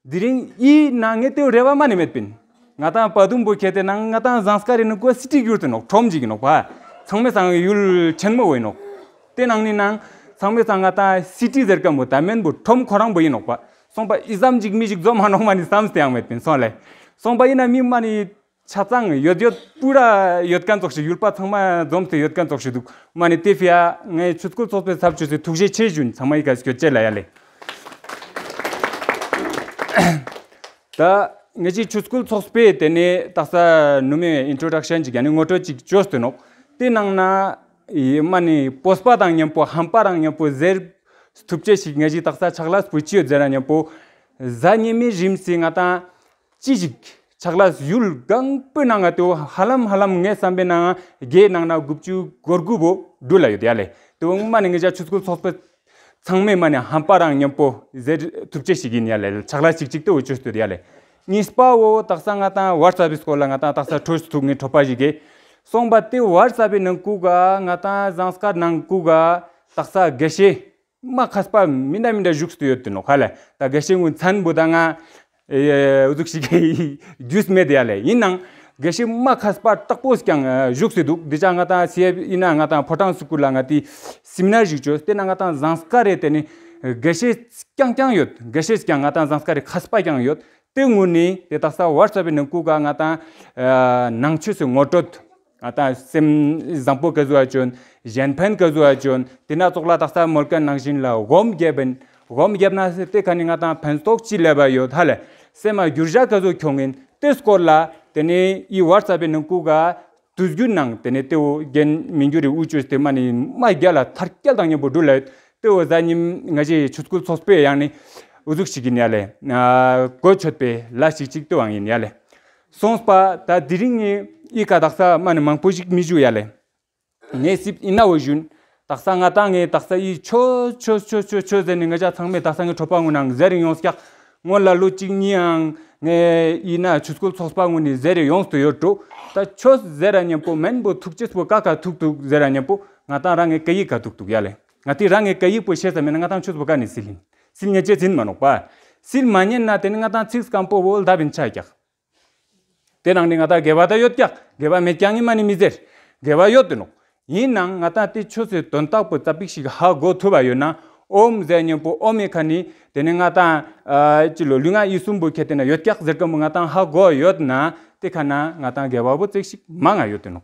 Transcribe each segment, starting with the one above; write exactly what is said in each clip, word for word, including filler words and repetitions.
དེ་རིང་ཡིན་ན་ངས་དེ་རེ་བ་མ་ནི་མེད་པིན། ང་ཏང་པ་དུམ་བུ་ཁྱེར་ཏེ་ནང་ང་ཏང་ཟངས་དཀར་རི་ནི་གོ་སི་ཊི་ཡུལ་དུ་ནོག་ཁྲོམ་ཅིག་ཡིན་ནོག་པ། ཚང་མའི་སང་ཡུལ་ཆེན་མོ་བོ་ཡིན་ནོག་དེ་ནང་ནི་ནང་ཚང་མའི་སང་ང་ཏང་སི་ཊི་ཟེར་མཁན་བོ་ད་མེན་བོ་ཁྲོམ་ཁོ་རང་བོ་ཡིན་ནོག་པ། སོང་པ་ཨི་ཙམ་ཅིག་མི་ཞིག་འཛོམས་མ་ནོག་མ་ནི་བསམ་སྟེ་ཡང་མེད་པིན་སོང་ལེ། སོང་པ་ཡིན་ན་མི་མ་ནི་ཆ་ཚང་ཡོད་ཡོད་པུ་ར་ཡོད་མཁན་ཙོགས་ཤིག་ཡུལ་པ་ཚང་མ་འཛོམས་ཏེ་ཡོད་མཁན་ཙོགས་ཤིག་འདུག་མ་ནི་དེ་ཕི་ཡ་ངའི་ཆོས་སྐུལ་ཚོགས་པའི་ཚབ་ཆོས་སི་ཐུགས་རྗེ་ཆེ་ཞུ་ཡིན། ཚང་མ་ཡི་ག་སྐྱོད་ཅེ་ལ་ཡ་ལེ། ད་ངེད་ཀྱི་ཆོས་སྐུལ་ཚོགས་པས་དེ་ནས་དག་ས་ནུ་མའི་ཨིན་ཊྲོ་ཌག་ཤན་ཅིག་ཡང་ནི་ངོ་སྤྲོད་ཅིག་བཅོས་ཏེ་ནོག་དེ་ནང་ན་ཡི་མ་ནི་སྤོབས་པ་དང་མཉམ་པོ་ཧམ་པ་དང་མཉམ་པོ་ཟེར་ཐུབ་ཅེས་ཤིག་ངེད་ཀྱི་དག་ས་ཕྱག་ལས་པོ་ཅི་ཡོད་ཟེར་ན་མཉམ་པོ་གཟའ་ཉི་མའི་རིམ་སི་ང་ཏང་ཅི་ཞིག་ཕྱག་ལས་ཡུལ་གང་པོའི་ནང་ང་དེ་བོ་ཧ་ལམ་ཧ་ལམ་ངའི་བསམ་པའི་ནང་བརྒྱའི་ནང་ན་དགུ་བཅུ་གོ་དགུ་བོ་འགྲུལ་ལ་ཡོད་ཡ་ལེ། དེ་བོ་ངོ་མ་ནི་ངེད་ཅག་ཆོས་སྐུལ་ཚོགས་པའི་ཚང་མས་མ་ནི་ཧམ་པ་རང་མཉམ་པོ་ཟེར་ཐུབ་ཅེས་ཤིག་ཡིན་ཡ་ལེ། ཕྱག་ལས་ཅིག་ཅིག་དེ་བོ་བཅོས་ཏེ་ཡོད་ཡ་ལེ། གཉིས་པ་བོ་དག་ས་ང་ཏང་ཝཊ་སེབ་སྐོར་ལ་ང་ཏང་དག་ས་འཕྲོས་ཐུག་ངེ་འཕྲོ་པ་ཞིག་གེ། སོང་པ་དེ་ཝཊ་སེབ་ནང་ཁུག་ག་ང་ཏང་ཟངས་དཀར་ནང་ཁུག་ག་དག་ས་དགེ་བཤེས་མ་མཁས་པ་མི་འདྲ་མི་འདྲ་བཞུགས་སུ་ཡོད་དེ་ནོག་ཧ་ལེ། ད་དགེ་བཤེས་ངུ་མཚན་བུ་ད་ང་ཨེ་འུ་ཚུགས་ཤིག་གི་རྒྱུས་མེད་དེ་ཡ་ལེ། ཡིན་ནང་དགེ་བཤེས་མ་མཁས་པ་དྲག་པོ་ཀྱང་ཨ་བཞུགས་སུ་འདུག་འདི་ཅག་ང་ཏང་སི་ཨེབ་ཡིན་ན་ང་ཏང་ཕོ་བྲང་སུ་ཀུ་ལ་ང་ཏི་སི་མི་ནར་ཞིག་བཅོས་དེ་ན་ང་ཏང་ཟངས་དཀར་རེ་དེ་ནི་དགེ་བཤེས་རྐྱང་རྐྱང་ཡོད། དགེ་བཤེས་ཀྱང་ང་ཏང་ཟངས་དཀར་རེ་མཁས་པ་ཀྱང་ཡོད། དེ་ངུ་ནི་དེ་དག་ས་ཝཊ་སེབ་ནང་ཁུག་ག་ང་ཏང་ཨ་ནང་ཆོས་སུ་ངོ་སྤྲོད། ང་ཏང་སེམས་བཟང་པོ་ག་ཟུག་ཨ་བཅོན། གཞན་ཕན་ག་ཟུག་ཨ་བཅོན། དེ་ན་ཙོགས་ལ་དག་ས་མོལ་མཁན་ནང་བཞིན་ལ་སྒོམ་རྒྱབ་ཡིན། སྒོམ་རྒྱབ་ན་དེ་ཁ་ནི་ང་ཏང་ཕན་ཐོགས་ཅི་ལེབ་ཡོད་ཧ་ལེ། སེམས་མ་འགྱུར་བ་ག་ཟུག་ཁྱོང་ཡིན། དེ་སྐོར་ལ་དེ་ནི་ཡི་ཝཊ་སེབ་ནང་ཁུག་ག་དུས་རྒྱུན་ནང་དེ་ནི་དེ་བོ་རྒན་མི་འགྱུར་རི་དབུ་བཅོས་ཏེ་མ་ནི་མ་རྒྱ་ལ་ཐར་སྐྱལ་དང་མཉམ་པོ་འགྲུལ་ལ་ཡོད། དེ་བོ་གཟའ་ཉིམ་ང་ཅི་ཆོས་སྐུལ་ཚོགས་པའི་ཡང་ནི་འུ་ཚུགས་ཤིག་གི་ནི་ཡ་ལེ། གོ་ཆོད་པའི་ལ་ཞིག་ཅིག་དེ་བང་ཡིན་ཡ་ལེ། སོང་པ་ད་དེ་རིང་ངས་ཨི་ཀ་དག་ས་མ་ནི་མང་པོ་ཞིག་མི་ཞུ་ཡ་ལེ། ངས་སིབ་ཨི་ན་བོ་ཞུན། དག་ས་ང་ཏང་ངས་དག་ས་ཨི་ཆོས་ཆོས་ཆོས་ཆོས་ཆོས་ཟེར་ནི་ང་ཅག་ཚང་མས་དག་ས་ངའི་གྲོད་པ་ངུ་ནང་ཟེར་ཡོང་སྐྱག་སྔོན་ལ་ལོ་གཅིག་གཉིས་ཡང་ངས་ཨི་ན་ཆོས་སྐུལ་ཚོགས་པ་ངུ་ནི་ཟེར་ཡོངས་ཏུ་ཡོད་འགྲོ། ད་ཆོས་ཟེར་ར་མཉམ་པོ་མེན་པོ་ཐུག་ཅེས་པོ་ཀ་ཀ་ཐུག་ཐུག་ཟེར་ར་མཉམ་པོ་ང་ཏང་རང་ངའི་སྐད་ཡིག་ཀ་ཐུག་ཐུག་ཡ་ལེ། ང་ཏི་རང་ངའི་སྐད་ཡིག་པོ་ཤེས་ས་མེད་ན་ང་ཏང་ཆོས་པོ་ཀ་ནས་སིལ་ཡིན། སིལ་ཉན་ཅེས་ཟིན་མ་ནོག་པ། སིལ་མ་ཉན་ན་དེ་ནི་ང་ཏང་ཚིག་སྐམ་པོ་བོ་ལྡབ་ཡིན་ཆ་ཀྱག་དེ་ནང་ནས་ང་ཏང་དགེ་བ་ད་ཡོད་ཀྱག་དགེ་བ་མེད་ཀྱག་ངི་མ་ནི་མི་ཟེར། དགེ་བ་ཡོད་དེ་ནོག་ཡིན་ནང་ང་ཏང་དེ་ཆོས་སི་དོན་དག་པོ་ཙ་པིག་ཞིག་ཧ་གོ་ཐུབ་པ་ཡོད་ན་ཨོམ་ཟེར་མཉམ་པོ་ཨོམ་མི་ཁ་ནི་དེ་ནི་ང་ཏང་ཨ་ཅི་ལོ་ལུས་ངག་ཡིད་གསུམ་པོ་ཁྱེར་དེ་ན་ཡོད་ཀྱག་ཟེར་ཀ་མོ་ང་ཏང་ཧ་གོ་ཡོད་ན་དེ་ཁ་ན་ང་ཏང་དགེ་བ་བོ་ཙིག་ཞིག་མང་ང་ཡོད་དེ་ནོག་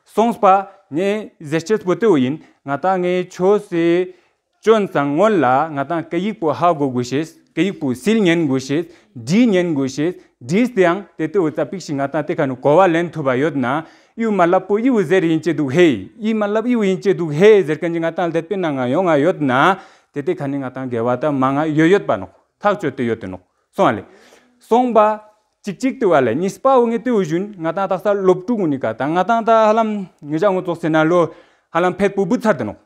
སོང་པ་ངས་ཟེར་ཅེས་པོ་དེ་བོ་ཡིན། ང་ཏང་ངའི་ཆོས་སི་བཅོན་ཙང་སྔོན་ལ་ང་ཏང་སྐད་ཡིག་པོ་ཧ་གོ་དགོས་ཤེས། སྐད་ཡིག་པོ་སིལ་ཉན་དགོས་ཤེས། བྲིས་ཉན་དགོས་ཤེས། བྲིས་ཏེ་ཡང་དེ་ལྟ་བུ་ཙ་པིག་ཞིག་ང་ཏང་དེ་ཁ་ནས་གོ་བ་ལེན་ཐུབ་པ་ཡོད་ན། ཨི་བོ་མ་ལབ་པོ་ཨི་བོ་ཟེར་ཡིན་ཅེ་འདུག་ཧེ། ཨི་མ་ལབ་ཨི་བོ་ཡིན་ཅེ་འདུག་ཧེ་ཟེར་མཁན་གྱི་ང་ཏང་ལེ་པེ་ན་ང་ཡོང་ང་ཡོད་ན། དེ་དེ་ཁ་ནས་ང་ཏང་དགེ་བ་ད་མང་ང་ཡོད་ཡོད་པ་ནོག་ཐག་ཆོད་དེ་ཡོད་དེ་ནོག་སོང་བ་ལེ། སོང་པ། གཅིག་གཅིག་ཏུ་བ་ལེ་གཉིས་པ་བོ་ངས་དེ་བོ་ཞུན། ང་ཏང་དག་ས་སློབ་ཕྲུག་ངུ་ནི་ཀ་ད་ང་ཏང་ད་ཧ་ལམ་ངེད་ཅག་ངུ་ཙོགས་ཟེར་ན་ལོ་ཧ་ལམ་ཕེད་པོ་བུད་ཚར་དེ་ནོག་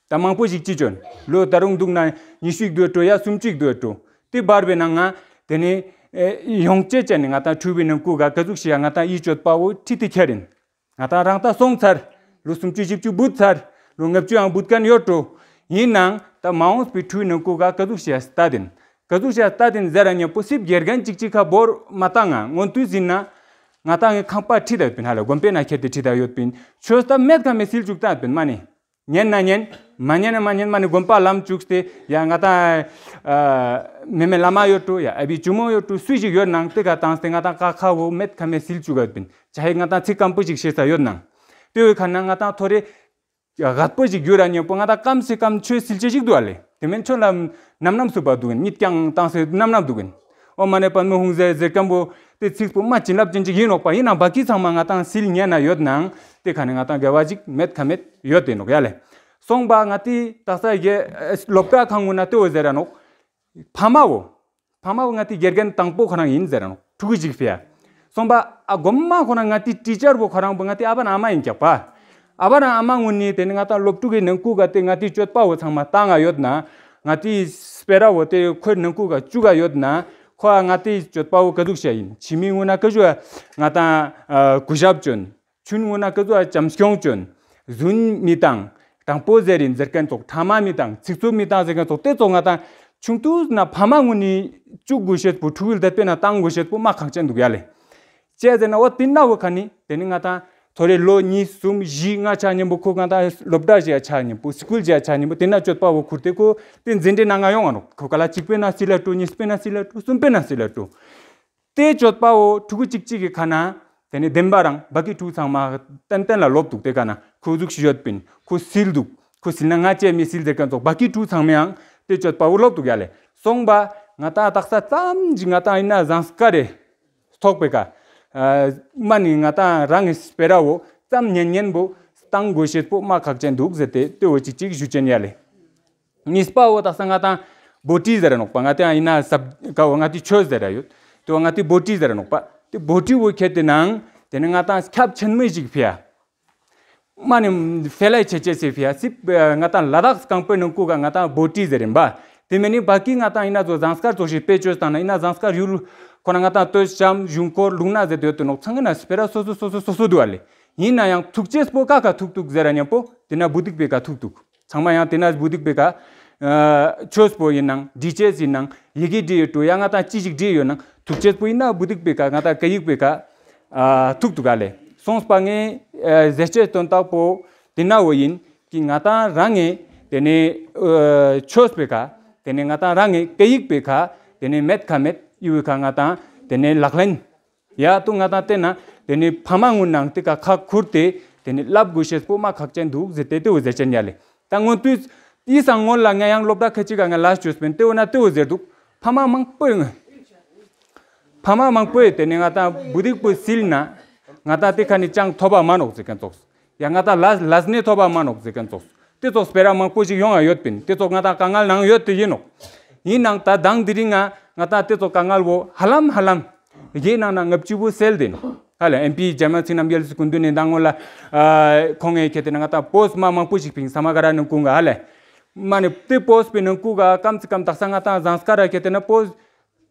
ད་མང་པོ་ཞིག་ཅི་བྱོན། ལོ་ད་རུང་འདུག་ན་ཉི་ཤུ་ཡིག་དུ་འགྲོ་ཡ་སུམ་ཅུ་ཡིག་དུ་འགྲོ། དེ་བར་བའི་ནང་ང་དེ་ནས་ཡོང་ཅེས་བྱས་ནས་ང་ཏང་ཁྲུས་པའི་ནང་ཁུག་ག་ག་ཟུག་ཞིག་ཡ་ང་ཏང་ཡིད་སྤྱོད་པ་བོ་ཁྲིད་དེ་ཁྱེར་ཡིན། ང་ཏང་རང་ད་སོང་ཚར། ལོ་སུམ་ཅུ་བཞི་བཅུ་བུད་ཚར། ལོ་ལྔ་བཅུ་ཡང་བུད་མཁན་ཡོད་འགྲོ། ཡིན་ནང་ད་མ་འོངས་པའི་ཁྲུས་ནང་ཁུག་ག་ག་ཟུག་ཞིག་ཡ་སྟ་དིན། ག་ཟུག་ཞིག་ཡ་སྟ་དིན་ཟེར་ར་མཉམ་པོ་སིབ་དགེ་རྒན་གཅིག་གཅིག་ཁ་བོར་མ་བཏང་ང་སྔོན་དུས་ཟིན་ན། ང་ཏང་ངའི་ཁང་པ་ཁྲིད་ད་ཡོད་པིན་ཧ་ལ་དགོན་པའི་ནང་ཁྱེར་ཏེ་ཁྲིད་ད་ཡོད་པིན། ཆོས་ད་མེད་ཁ་མེད་སིལ་བཅུག་ད་ཡོད་པིན་མ་ནི། ཉན་ན་ཉན། མ་ཉན་ན་མ་ཉན་མ་ནི་དགོན་པ་ལམ་བཅུག་སྟེ་ཡ་ང་ཏང་ཨ་མེ་མེ་བླ་མ་ཡོད་འགྲོ་ཡ་ཨ་བི་ཇོ་མོ་ཡོད་འགྲོ་སུ་ཞིག་ཡོད་ནང་དེ་ག་བཏང་སྟེ་ང་ཏང་ཀ་ཁ་བོ་མེད་ཁ་མེད་སིལ་བཅུག་ག་ཡོད་པིན། ཅ་ཧེ་ང་ཏང་ཚིག་སྐམ་པོ་ཞིག་བཤད་ས་ཡོད་ནང་། དེ་བོའི་ཁ་ན་ང་ཏང་ཐོ་རེ་ཡ་རྒད་པོ་ཞིག་ཡོད་ར་མཉམ་པོ་ང་ཏང་སྐམ་སེ་སྐམ་ཆོས་སིལ་ཅེས་ཞིག་འདུག་ཨ་ལེ། དེ་མིན་ཆོས་ལ་ནམ་ནམ་སུ་པ་འདུག་ཡིན་གཉིད་ཀྱང་བཏང་སེ་ནམ་ནམ་འདུག་ཡིན། ཨོཾ་མ་ཎི་པདྨེ་ཧཱུྃ་ཟེར་ཟེར་སྐམ་པོ་དེ་ཚིག་པོ་མ་བྱིན་རླབས་ཅན་ཅིག་ཡིན་ནོག་པ་ཡིན་ནང་བ་ཀི་ཚང་མ་ང་ཏང་སིལ་ཉན་ན་ཡོད་ནང་དེ་ཁ་ནས་ང་ཏང་དགེ་བ་ཅིག་མེད་ཁ་མེད་ཡོད་དེ་ནོག་ཡ་ལེ། སོང་པ་ང་ཏི་དག་ས་ཡེ་སློབ་གྲྭ་ཁང་ངུ་ན་ལྟོས་ཟེར་ར་ནོག་ཕ་མ་བོ། ཕ་མ་བོ་ང་ཏི་དགེ་རྒན་དང་པོ་ཁོ་རང་ཡིན་ཟེར་ར་ནོག་ཕྲུ་གུ་ཅིག་ཕི་ཡ། སོང་པ་ཨ་གོ་མ་ཁོ་རང་ང་ཏི་ཊི་ཅར་བོ་ཁོ་རང་བོ་ང་ཏི་ཨ་བ་ན་ཨ་མ་ཡིན་ཀྱག་པ། ཨ་བ་ན་ཨ་མ་ངུ་ནི་དེ་ནི་ང་ཏང་སློབ་ཕྲུག་གི་ནང་ཁུག་ག་དེ་ང་ཏི་སྤྱོད་པ་བོ་ཚང་མ་བཏང་ང་ཡོད་ན། ང་ཏི་སྤེ་ར་བོ་དེ་ཁོའི་ནང་ཁུག་ག་བཅུག་ག་ཡོད་ན། ཁོ་ཨ་ང་ཏི་སྤྱོད་པ་བོ་ག་ཟུག་བྱ་ཡིན་ཕྱི་མི་ངུ་ན་ག་ཟུག་ང་ཏང་ཨ་གུས་ཞབས་བྱོན། ཆུན་ངུ་ན་ཀ་ཟུ་ཨ་བྱམས་སྐྱོང་བྱོན། རྫུན་མི་བཏང་། དྲང་པོ་ཟེར་ཡིན་ཟེར་མཁན་ཚོགས་ཕྲ་མ་མི་བཏང་ཚིག་རྩུབ་མི་བཏང་ཟེར་མཁན་ཚོགས་དེ་ཚོགས་ང་ཏང་ ཆུང་དུས་ན་ཕ་མ་ངུ་ནི་བཅུག་དགོས་ཤེས་པོ་ཕྲུ་གུའི་དད་པའི་ནང་བཏང་དགོས་ཤེས་པོ་མ་ཁག་ཅན་འདུག་ཡ་ལེ། ཅེས་ཟེར་ན་འོ་དེ་ན་འོ་ཁ་ནི་དེ་ནི་ང་ཏང་ཐོ་རེ་ལོ་གཉིས་གསུམ་བཞི་ལྔ་ཆ་མཉམ་པོ་ཁོ་ང་ཏང་སློབ་གྲྭ་བཞི་ཆ་མཉམ་པོ་སི་ཀུལ་བཞི་ཆ་མཉམ་པོ་དེ་ན་སྤྱོད་པ་བོ་ཁུར་ཏེ་ཁོ་དེ་འཛིན་གྲྭའི་ནང་ང་ཡོང་ང་ནོ། ཁོ་ག་ལ་གཅིག་པའི་ནང་སི་ལ་སྤྲོ། གཉིས་པའི་ནང་སི་ལ་སྤྲོ། གསུམ་པའི་ནང་སི་ལ་སྤྲོ། དེ་སྤྱོད་པ་བོ་ཕྲུ་གུ་གཅིག་གཅིག་གི་ཁ་ན་དེ་ནི་བདེན་པ་རང་བ་ཀི་ཕྲུ་གུ་ཚང་མ་ཏན་ཏན་ལ་ལོབ་འདུག་དེ་ག་ན་ཁོ་གཟུགས་ཤིག་ཡོད་པིན། ཁོ་སིལ་འདུག་ཁོ་སིལ་ན་ང་ཅེ་མི་སིལ་ཟེར་མཁན་ཚོགས་བ་ཀི་ཕྲུ་གུ་ཚང་མའང་དེ་སྤྱོད་པ་བོ་ལོབ་འདུག་ཡ་ལེ། སོང་པ་ང་ཏང་དག་ས་ཙམ་གྱི་ང་ཏང་ཡིན་ན་ཟངས་དཀར་རེ་ཐོག་པའི་ཀ་མ་ནི་ང་ཏང་རང་གི་སྤེ་ར་བོ་ཙམ་ཉན་ཉན་བོ་བཏང་དགོས་ཤེས་པོ་མ་ཁག་ཅན་འདུག་ཟེར་ཏེ་དེ་བོ་གཅིག་གཅིག་ཞུ་ཅན་ཡ་ལེ། གཉིས་པ་བོ་དག་ས་ང་ཏང་བོ་ཊི་ཟེར་ར་ནོག་པ། ང་ཏང་ཡིན་ན་སབ་ཀ་བོ་ང་ཏི་ཆོས་ཟེར་ར་ཡོད། དེ་བོ་ང་ཏི་བོ་ཊི་ཟེར་ར་ནོག་པ། དེ་བོ་ཊི་བོ་ཁྱེར་ཏེ་ནང་དེ་ནི་ང་ཏང་ཁྱབ་ཆེན་མོ་ཞིག་ཕི་ཡ། མ་ནི་ཧྥེ་ལའི་ཆེ་ཆེ་སི་ཕི་ཡ་སི་ང་ཏང་ལ་དྭགས་རྐང་པའི་ནང་ཁུལ་ག་ང་ཏང་བོ་ཊི་ཟེར་རིན་པ། དེ་མིན་ནི་བ་ཀི་ང་ཏང་ཡིན་ན་ཚོ་ཟངས་དཀར་ཚོ་ཞིག་དཔེ་བཅོས་བཏང་ན་ཡིན་ན་ཟངས་དཀར་ཡུལ་ཁོ་ན་ང་ཏང་སྟོད་ཤམ་གཞུང་སྐོར་ལུང་ན་ཟེར་དུ་ཡོད་དུ་ནོག་ཚང་གི་ན་སྤེ་ར་སོ་སོ་སོ་སོ་སོ་སོ་འདུག་བ་ལེ། ཡིན་ན་ཡང་ཐུག་ཅེས་པོ་ཀ་ཀ་ཐུག་ཐུག་ཟེར་ར་མཉམ་པོ་དེ་ན་བུ་དིག་པའི་ཀ་ཐུག་ཐུག་ཚང་མ་ཡང་དེ་ན་བུ་དིག་པའི་ཀ་ཆོས་པོ་ཡིན་ནང་འབྲི་ཅེས་ཡིན་ནང་ཡི་གེ་འབྲི་ཡོད་དུ་ཡང་ང་ཏང་ཅི་ཞིག་འབྲི་ཡོད་ནང་ཐུག་ཅེས་པོ་ཡིན་ན་བུ་དིག་པའི་ཀ་ང་ཏང་སྐད་ཡིག་པའི་ཀ་ཐུག་ཐུག་ག་ལེ། སོང་པ་ངས་ཟེར་ཅེས་དོན་དག་པོ་དེ་ན་བོ་ཡིན་གི་ང་ཏང་རང་ངས་དེ་ནས་ཆོས་པའི་ཀ་དེ་ནས་ང་ཏང་རང་ངས་སྐད་ཡིག་པའི་ཀ་དེ་ནས་མེད་ཁ་མེད་ཡུ་བའི་ཀ་ང་ཏང་དེ་ནས་ལག་ལེན། ཡ་ཏུ་ང་ཏང་བལྟས་ན་དེ་ནི་ཕ་མ་ངུ་ནང་དེ་ཀ་ཁག་ཁུར་ཏེ་དེ་ནི་ལབ་དགོས་ཤེས་པོ་མ་ཁག་ཅན་འདུག་ཟེར་ཏེ་དེ་བོ་ཟེར་ཅན་ཡ་ལེ། ད་སྔོན་དུས་དེའི་སང་སྔོན་ལ་ང་ཡང་སློབ་གྲྭ་ཁ་ཅིག་ག་ང་ལ་བཅོས་པིན་དེ་བོ་ན་དེ་བོ་ཟེར་འདུག་ཕ་མ་མང་པོས་ངུ་ཕ་མ་མང་པོས་དེ་ནི་ང་ཏང་བུ་དིག་པོ་སིལ་ན་ང་ཏང་དེ་ཁ་ནི་ཅང་ཐོབ་པ་མ་ནོག་ཟེར་མཁན་ཚོགས། ཡ་ང་ཏང་ལ་ལ་སྣེ་ཐོབ་པ་མ་ནོག་ཟེར་མཁན་ཚོགས། དེ་ཚོགས་སྤེ་ར་མང་པོ་ཞིག་ཡོང་ཡ་ཡོད་པིན། དེ་ཚོགས་ང་ཏང་དཀའ་ངལ་ནང་ཡོད་དེ་ཡིན་ནོག་ཡིན་ནང་ད་དང་དེ་རིང་ང་ང་ཏང་དེ་ཚོགས་དཀའ་ངལ་བོ་ཧ་ལམ་ཧ་ལམ་རྒྱའི་ནང་ན་ལྔ་བཅུ་བོ་སེལ་དེ་ནོག་ཧ་ལ་ཨེམ་པི་འཇར་མན་ཚིག་རྣམ་རྒྱལ་སི་སྐུ་མདུན་ནས་ད་སྔོན་ལ་ཁོང་ངས་ཁྱེད་དེ་ན་ང་ཏང་པོས་མ་མང་པོ་ཞིག་ཕིང་ས་མ་ག་ར་ནང་ཀུང་ག་ཧ་ལ་མ་ནི་དེ་པོས་པའི་ནང་ཀུང་ག་ཀམ་ཙི་ཀམ་དག་ས་ང་ཏང་ཟངས་དཀར་ར་ཁྱེད་དེ་ན་པོས་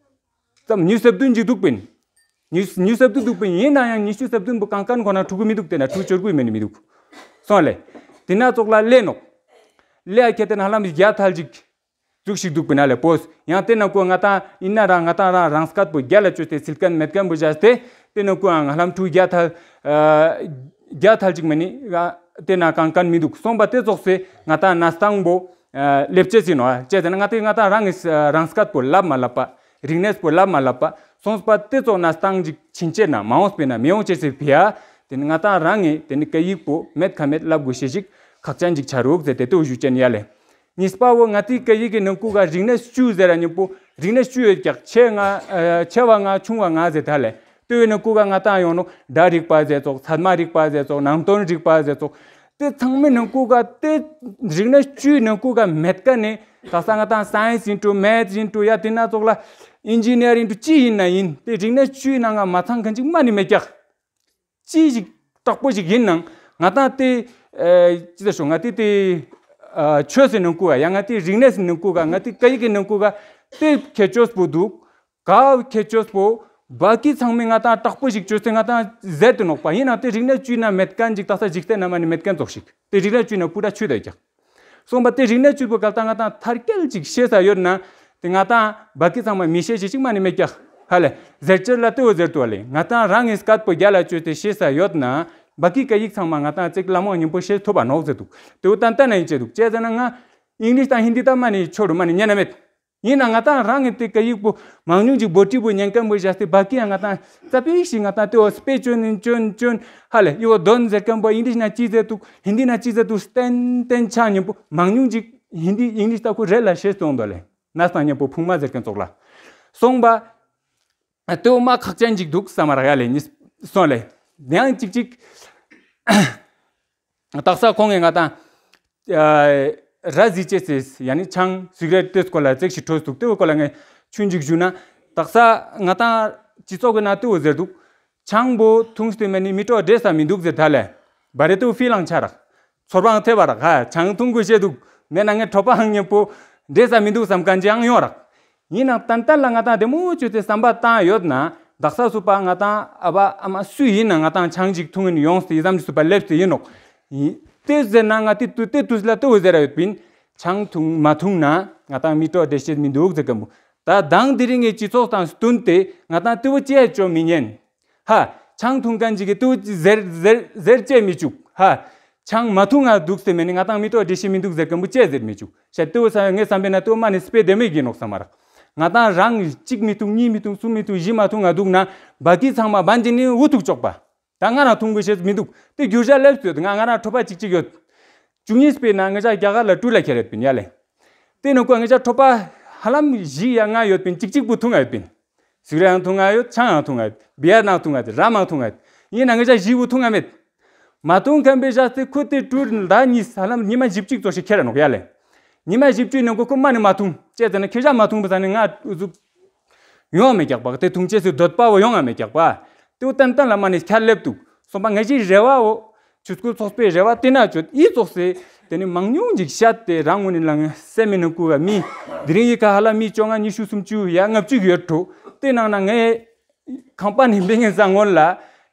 ཙམ་ཉུ་སེབ་དུན་ཅིག་འདུག་པིན། ཉུ་ཉུ་སེབ་དུན་འདུག་པིན། ཡིན་ན་ཡང་ཉི་ཤུ་སེབ་དུན་པོ་གང་གང་ཁོ་ན་ཕྲུ་གུ་མི་འདུག་དེ་ན་ཕྲུ་གུ་ཅོར་གུ་མེ་ནི་མི་འདུག་སོང་ལེ། དེ་ན་ཙོག་ལ་ལེ་ནོག་ལེ་ཨ་ཁྱེད་དེ་ན་ཧ་ལམ་བརྒྱ་ཐལ་ཅིག་ཙུག་ཞིག་འདུག་པིན་ན་ལེ་པོས། ཡང་དེ་ན་ཀུ་ང་ཏང་ཡིན་ན་རང་ང་ཏང་རང་རང་སྐད་པོ་རྒྱ་ལ་བཅོས་ཏེ་སིལ་མཁན་མེད་མཁན་པོ་བཞག་སྟེ་དེ་ན་ཀུ་ང་ཧ་ལམ་ཕྲུ་གུ་བརྒྱ་ཐལ་བརྒྱ་ཐལ་ཅིག་མེ་ནི་དེ་ན་གང་གང་མི་འདུག་སོང་པ་དེ་ཙོགས་སེ་ང་ཏང་ན་སྟངས་པོ་ལེབ་ཅེས་ཡིན་ནོ། ཅེས་ཟེར་ན་ང་ཏི་ང་ཏང་རང་གི་རང་སྐད་པོ་ལབ་མ་ལབ་པ། རིག་གནས་པོ་ལབ་མ་ལབ་པ། སོང་པ་དེ་ཙོགས་ན་སྟངས་ཅིག་ཕྱིན་ཆད་ན་མ་འོངས་པའི་ན་མི་འོང་ཅེས་སི་ཕི་ཡ། དེ་ནི་ང་ཏང་རང་ངི་དེ་ནི་སྐད་ཡིག་པོ་མེད་ཁ་མེད་ལབ་དགོས་ཤེས་ཤིག་ཁག་ཅན་ཅིག་ཆ་རུག་ཟེར་ཏེ་དེ་བོ་ཞུ་ཅན་ཡ་ལེ། གཉིས་པ་བོ་ང་ཏི་སྐད་ཡིག་གི་ནང་ཁུལ་ག་རིག་གནས་བཅུ་ཟེར་ར་མཉམ་པོ་རིག་གནས་བཅུ་ཡོད་ཀྱག་ཆེ་ང་ཆེ་བ་ང་ཆུང་བ་ང་ཟེར་ད་ལེ། དེ་བོའི་ནང་ཁུལ་ག་ང་ཏང་ཡོང་ནོ་སྒྲ་རིག་པ་ཟེར་ཙོག་ཚད་མ་རིག་པ་ཟེར་ཙོག་ནང་དོན་རིག་པ་ཟེར་ཙོག་དེ་ཚང་མའི་ནང་ཁུལ་ག་དེ་རིག་གནས་བཅུའི་ནང་ཁུལ་ག་མེད་ཀ་ནས་ད་ས་ང་ཏང་སའེན་སི་ཡིན་འགྲོ་མེད་སི་ཡིན་འགྲོ་ཡ་དེ་ན་ཙོག་ལ་ཨིན་ཇི་ནི་ཡར་ཡིན་འགྲོ་ཅི་ཡིན་ན་ཡིན་དེ་རིག་གནས་བཅུའི་ནང་ང་མ་ཚང་མཁན་ཅིག་མ་ནི་མེད་ཀྱག་ཅི་ཞིག་དྲག་པོ་ཞིག་ཡིན་ནང་ང་ཏང་དེ་ཅི་ལ་ཞོག་ང་ཏི་དེ་ཆོས་སི་ནང་ཁུལ་ག་ཡ་ང་ཏི་རིག་གནས་སི་ནང་ཁུལ་ག་ང་ཏི་སྐད་ཡིག་གི་ནང་ཁུལ་ག་དེ་ཁྱད་ཆོས་པོ་འདུག་ག་ཁྱད་ཆོས་པོ། བ་ཀི་ཚང་མས་ང་ཏང་དྲག་པོ་ཞིག་བཅོས་ཏེ་ང་ཏང་ཟེར་དུ་ནོག་པ། ཡིན་ན་དེ་རིག་གནས་བཅུའི་ནང་མེད་མཁན་ཅིག་ད་ས་འཇིག་རྟེན་ན་མ་ནི་མེད་མཁན་ཙོགས་ཤིག་དེ་རིག་གནས་བཅུའི་ནང་པུ་ར་ཆུད་དེ་ཀྱག་སོང་པ་དེ་རིག་གནས་བཅུ་པོ་གལ་ཏེ་ང་ཏང་མཐར་སྐྱེལ་ཅིག་ཤེས་ས་ཡོད་ན་དེ་ང་ཏང་བ་ཀི་ཚང་མ་མི་ཤེས་ཤེས་ཅིག་མ་ནི་མེད་ཀྱག་ཧ་ལེ། ཟེར་ཅེར་ལ་དེ་བོ་ཟེར་དུ་བ་ལེ། ང་ཏང་རང་གི་སྐད་པོ་རྒྱ་ལ་བཅོས་ཏེ་ཤེས་ས་ཡོད་ན་བ་ཀི་སྐད་ཡིག་ཚང་མ་ང་ཏང་ཅིག་ལ་མོ་ཉིན་པོ་ཤེས་ཐུབ་པ་ནོག་ཟེར་འདུག་དེ་བོ་ཏན་ཏན་ན་ཡིན་ཅེ་འདུག་ཅེ་ཟེར་ན་ང་ཨིང་ལིཤ་དང་ཧིན་དི་ད་མ་ནི་ཆོ་རུ་མ་ནི་ཉན་ན་མེད། ཡིན་ན་ང་ཏང་རང་གི་དེ་སྐད་ཡིག་པོ་མང་ཉུང་ཅིག་བོ་ཊི་པོ་ཉན་མཁན་པོ་བཞག་སྟེ་བ་ཀི་ཡང་ང་ཏང་རྩ་བའི་ཞིག་ང་ཏང་དེ་བོ་སྤེ་ཅོན་ནི་ཅོན་ཅོན་ཧ་ལེ་ཡོ་དོན་ཟེར་མཁན་པོ་ཨིང་ལིཤ་ན་ཅི་ཟེར་འདུག་ཧིན་དི་ན་ཅི་ཟེར་འདུག་ཏན་ཏན་ཆ་མཉམ་པོ་མང་ཉུང་ཅིག་ཧིན་དི་ཨིང་ལིཤ་ལྟ་ཁུ་རེད་ལ་ཤེས་སོང་དོ་ལེ། ན་སྟངས་མཉམ་པོ་ཕུང་མ་ཟེར་མཁན་ཙོག་ལ་སོང་པ། དེ་བོ་མ་ཁག་ཅན་ཅིག་འདུག་བསམ་མ་རག་ཡ་ལེ་ཉིས་སོང་ལེ། ཡང་ཅིག་ཅིག་དག་ས་ཁོང་གིས་ང་ཏང་ར་བཟི་ཅེས་ཟེར་ཡ་ནི་ཆང་སི་ག་རེཊ་དེ་སྐོར་ལ་ཙེག་ཞིག་འཕྲོས་འདུག་དེ་བོ་སྐོར་ལ་ངས་ཆུན་ཅིག་ཞུ་ན། དག་ས་ང་ཏང་སྤྱི་ཚོགས་ཀྱི་ནང་དེ་བོ་ཟེར་འདུག་ཆང་བོ་འཐུང་སྟེ་མེད་ནི་མི་སྤྲོ་འདྲེ་ས་མི་འདུག་ཟེར་ད་ལེ། བ་རེ་དེ་བོ་ཧྥི་ལང་ཆ་རག་ཚོར་བའང་ཐེབས་པ་རག་ཧ་ཆང་འཐུང་དགོས་ཤེས་འདུག་མེད་ན་ངས་གྲོད་པའང་མཉམ་པོ་འདྲེ་ས་མི་འདུག་བསམ་མཁན་ཅིག་ཡང་ཡོང་རག་ཡིན་ནའང་ཏན་ཏན་ལ་ང་ཏང་བདེ་མོ་བཅོས་ཏེ་བསམ་པ་བཏང་ཡོད་ན་དག་ས་སུ་པ་ང་ཏང་ཨ་བ་ཨ་མ་སུ་ཡིན་ན་ང་ཏང་ཆང་ཅིག་འཐུང་ཡིན་ཡོངས་ཏེ་ཡི་ཙམ་ཅིག་སུ་པ་སླེབས་ཏེ་ཡིན་ནོག་ཡིན་དེ་ཟེར་ན་ང་ཏི་དུ་དེ་དུས་ལ་དེ་བོ་ཟེར་ར་ཡོད་པིན། ཆང་འཐུང་མ་འཐུང་ན་ང་ཏང་མི་སྤྲོ་བ་འགྲེལ་བཤད་མི་འདུག་ཟེར་མཁན་པོ། ད་དང་དེ་རིང་ངའི་སྤྱི་ཚོགས་དང་བསྟུན་ཏེ་ང་ཏང་ལྟེ་བ་ཅི་ཡ་ཅོ་མི་ཉན། ཧ། ཆང་འཐུང་མཁན་ཅིག་གིས་ལྟེ་བ་ཅི་ཟེར་ཟེར་ཟེར་ཅེས་མི་བཅུག་ཧ། ཆང་མ་འཐུང་ང་འདུག་ཟེར་མེད་ནི་ང་ཏང་མི་སྤྲོ་བ་འགྲེལ་བཤད་མི་འདུག་ཟེར་མཁན་པོ་ཅི་ཟེར་མི་བཅུག་ཤ་ལྟེ་བ་ས་ངའི་བསམ་པའི་ན་ལྟེ་བ་མ་ནི་སྤེ་དེ་མེད་ཀྱི་ནོག་བསམ་མ་རག་ང་ཏང་རང་གཅིག་མི་འཐུང་གཉིས་མི་འཐུང་གསུམ་མི་འཐུང་བཞི་མ་འཐུང་ང་འདུག་ན་བ་ཀི་ཚང་མ་བན་ཅི་ནི་འུ་ཐུག་ཅོག་པ། ད་ང་རང་འཐུང་དགོས་ཤེས་མི་འདུག་དེ་རྒྱུ་ཆ་ལེབ་ཡོད། ང་ང་རང་ཁྲོ་པ་གཅིག་གཅིག་ཡོད། བཅུ་གཉིས་པའི་ནང་ང་ཅག་རྒྱ་གར་ལ་སྤྲུལ་ལ་ཁྱེར་ཡོད་པིན་ཡ་ལེ། དེ་ནང་ཀོ་ང་ཅག་ཁྲོ་པ་ཧ་ལམ་བཞི་ཡ་ལྔ་ཡོད་པིན་གཅིག་གཅིག་པུ་འཐུང་ང་ཡོད་པིན། སིག་རེ་ཡང་འཐུང་ང་ཡོད། ཆང་ཡང་འཐུང་ང་ཡོད། བི་ཡར་ནང་འཐུང་ང་ཡོད། རམ་ཡང་འཐུང་ང་ཡོད། ཡིན་ན་ང་ཅག་བཞི་བོ་འཐུང་ང་མེད། མ་འཐུང་མཁན་པའི་ཞག་སྟེ་ཁུ་དེ་སྤྲུལ་ཟླ་གཉིས་ཧ་ལམ་ཉི་མ་བཞི་བཅུ་ཙོགས་ཤིག་ཁྱེར་ནོག་ཡ་ལེ། ཉི་མ་བཞི་བཅུའི་ནང་ཀོ་ཁུ་མ་ནི་མ་འཐུང་ཅེས་ཟེར་ན་ཁྱེད་ཅག་མ་འཐུང་པ་ཟ་ནི་ང་འུ་ཟུག་ཡོང་བ་མེད་ཀྱག་པ། དེ་འཐུང་ཅེས་སུ་འདོད་པ་བོ་ཡོང་བ་མེད་ཀྱག་པ། དེ་བོ་ཏན་ཏན་ལ་མ་ནི་ཁྱར་སླེབས་འདུག་སོང་པ་ང་ཅིག་རེ་བ་བོ། ཆོས་སྐུལ་ཚོགས་པའི་རེ་བ་དེ་ན་ཆོད་ཨི་ཙོགས་སེ། དེ་ནི་མང་ཉུང་ཅིག་བཤད་དེ་རང་ངོ་ནི་ལ་ངའི་སེམས་མི་ནང་ཁུ་བ་མི། དེ་རིང་ཡི་ག་ཧ་ལ་མི་བཅོ་ལྔ་ཉི་ཤུ་སུམ་ཅུ་ཡ་ལྔ་བཅུ་ཡོད་འགྲོ། དེ་ནང་ན་ངའི་ཁང་པ་ནི་འབི་ངན་ས་སྔོན་ལ།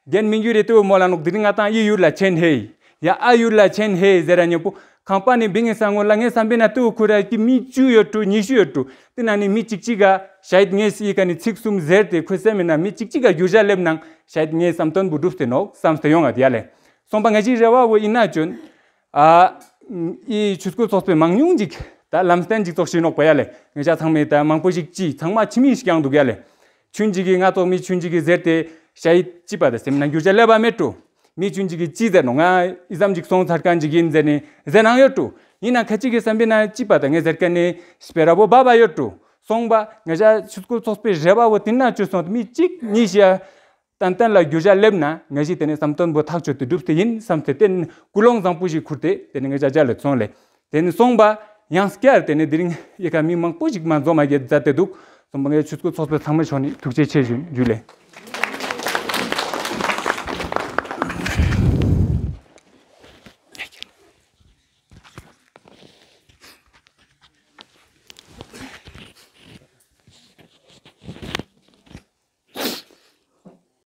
རྒན་མི་འགྱུར་རེ་ལྟོས་མོ་ལ་ནོག་དེ་རིང་ང་ཏང་ཨི་ཡུལ་ལ་ཆེན་ཧེ། ཡ་ཨ་ཡུལ་ལ་ཆེན་ཧེ་ཟེར་ར་ཉེ་པོ། ཁང་པ་ནི་འབི་ངན་ས་སྔོན་ལ་ངའི་བསམ་པའི་ན་ལྟོས་ཁུ་ར་ཀི་མི་བཅུ་ཡོད་འགྲོ་ཉི་ཤུ་ཡོད་འགྲོ། དེ་ན་ནི་མི་གཅིག་གཅིག་ག་ཤ་ཡིད་ངའི་སི་ཡི་ག་ནི་ཚིག་གསུམ་ཟེར་ཏེ་ཁོའི་སེམས་མི་ན་མི་གཅིག་གཅིག་ག་རྒྱུ་ཆ་སླེབས་ནང་ཤ་ཡིད་ངའི་བསམ་དོན་བུ་སྒྲུབ་སྟེ་ནོག་བསམ་སྟེ་ཡོང་ང་དེ་ཡ་ལེ། སོང་པ་ང་ཅིག་རེ་བ་བོ་ཡིན་ན་ཅོན། ཨ། ཨི་ཆོས་སྐུལ་ཚོགས་པའི་མང་ཉུང་ཅིག་ད་ལམ་སྟན་ཅིག་ཙོགས་ཤིག་ནོག་པ་ཡ་ལེ། ངེད་ཅག་ཚང་མས་ད་མང་པོ་ཞིག་ཅི་ཚང་མ་ཕྱི་མིག་ཞིག་ཀྱང་འདུག་ཡ་ལེ། ཆུན་ཅིག་གིས་ང་ཙོགས་མི་ཆུན་ཅིག་གིས་ཟེར་ཏེ་ཤ་ཡིད་ཅི་པ་ད་སེམས་ན་རྒྱུ་ཆ་ལེབ་པ་མེད་འགྲོ། མི་ཆུན་ཅིག་གིས་ཅི་ཟེར་ནོ་ང་ཨི་ཙམ་ཅིག་སོང་ཚར་མཁན་ཅིག་ཡིན་ཟེར་ནས་ཟེར་ནང་ཡོད་འགྲོ། ཡིན་ན་ཁ་ཅིག་གི་བསམ་པའི་ན་ཅི་པ་ད་ངས་ཟེར་མཁན་ནི་སྤེ་ར་བོ་བ་བ་ཡོད་འགྲོ། སོང་པ་ངེད་ཅག་ཆོས་སྐུལ་ཚོགས་པའི་རེ་བ་བོ་དེ་ན་ཅོ་སོང་མི་གཅིག་གཉིས་ཤ། ཏན་ཏན་ལ་རྒྱུ་ཆ་སླེབས་ན་ང་ཞིག་དེ་ནས་བསམ་དོན་པོ་ཐག་ཆོད་དུ་སྒྲུབ་སྟེ་ཡིན་བསམ་སྟེ་དེ་ནས་ཀུན་སློང་བཟང་པོ་ཞིག་ཁུར་ཏེ་དེ་ནས་ངེད་ཅག་ལ་སོང་ལེ། དེ་ནས་སོང་པ་ཡང་སྐྱར་དེ་ནས་དེ་རིང་ཡི་ག་མི་མང་པོ་ཞིག་མ་འཛོམས་མ་གྱད་མཛད་དེ་འདུག་སོང་པ་ངས་ཆོས་སྐུལ་ཚོགས་པའི་ཚང་མ་ཕྱོགས་ནས་ཐུགས་རྗེ་ཆེ་ཞུ་ཞུ་ལེ།